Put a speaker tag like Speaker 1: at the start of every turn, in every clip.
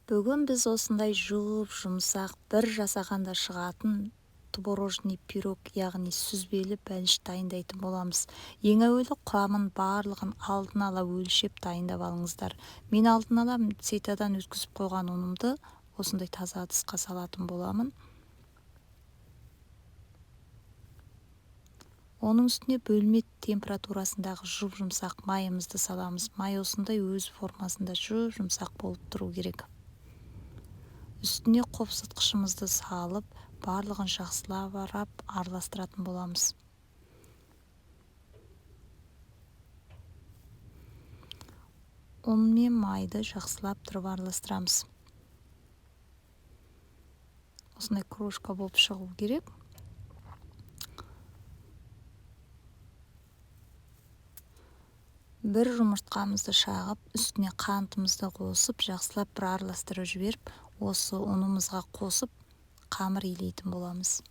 Speaker 1: Бүгін біз осындай жұп-жұмсақ, бір жасағанда шығатын творожный пирог, яғни сүзбелі бәліш дайындайтын боламыз. Ең әуелі құрамын барлығын алдын ала өлшеп дайындап алыңыздар. Мен алдын ала сетадан өткізіп қойған ұнымды осындай таза ыдысқа салатын боламын. Оның үстіне бөлме температурасындағы жұп-жұмсақ майымызды саламыз. Май осындай өз формасында жұп-жұмсақ болып тұру керек. Үстіне қопсытқышымызды салып, барлығын жақсылап арап араластыратын боламыз. Ұн мен майды жақсылап тұрып араластырамыз. Осындай крошка болып шығу керек. Бір жұмыртқамызды шағып, үстіне қантымызды қосып, жақсылап бір араластырып жіберіп, осы ұнымызға қосып, қамыр илейтін боламыз.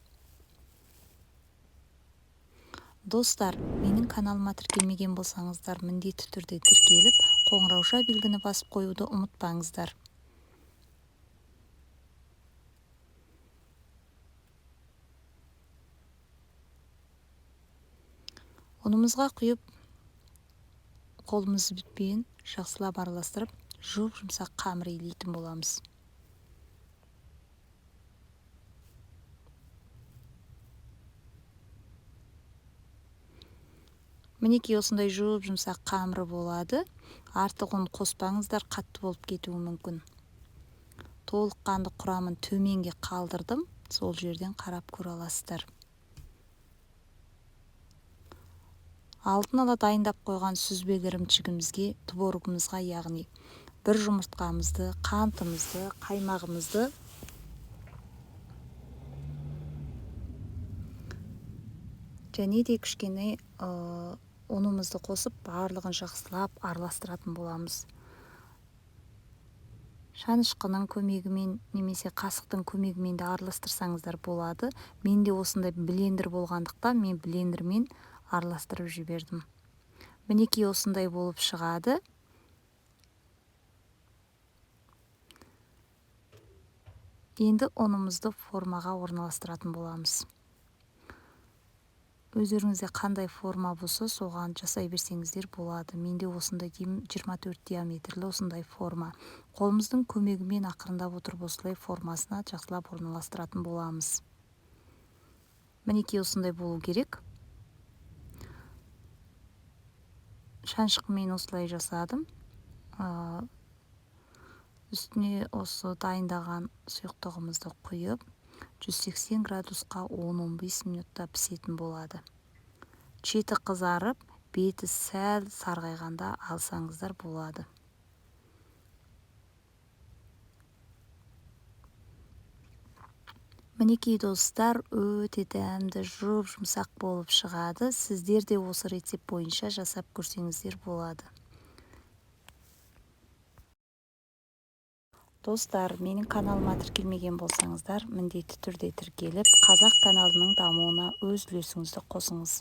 Speaker 1: Достар, менің каналыма тіркелмеген болсаңыздар, міндетті түрде тіркеліп, қоңырауша белгіні басып қоюды ұмытпаңыздар. Ұнымызға құйып, қолымызбен жақсылап араластырып, жұп-жұмсақ қамыр илейтін боламыз. Мінекей осындай жұп-жұмсақ қамыры болады. Артық ұн қоспаңыздар, қатты болып кетуі мүмкін. Толыққанды құрамын төменге қалдырдым, сол жерден қарап көре аласыздар. Алдын ала дайындап қойған сүзбелі ірімшігімізге, творогымызға, яғни бір жұмыртқамызды, қантымызды, қаймағымызды және де кішкене ұнымызды қосып, барлығын жақсылап араластыратын боламыз. Шанышқының көмегімен немесе қасықтың көмегімен де араластырсаңыздар болады. Менде осындай блендер болғандықтан мен блендермен араластырып жібердім. Мінекей осындай болып шығады. Енді ұнымызды формаға орналастыратын боламыз. Өздеріңізде қандай форма болса, соған жасай берсеңіздер болады. Менде осындай 24 диаметрлі осындай форма. Қолымыздың көмегімен ақырындап отырып осылай формасына жақсылап орналастыратын боламыз. Мінекей осындай болу керек. Шанышқымен осылай жасадым. Үстіне осы дайындаған сұйықтығымызды құйып, 180 градусқа 10-15 минутта пісетін болады. Шеті қызарып, беті сәл сарғайғанда алсаңыздар болады. Мінекей достар, өте дәмді, жұп-жұмсақ болып шығады. Сіздер де осы рецепт бойынша жасап көрсеңіздер болады. Достар, менің каналыма тіркелмеген болсаңыздар, міндетті түрде тіркеліп, қазақ каналының дамуына өз үлесіңізді қосыңыз.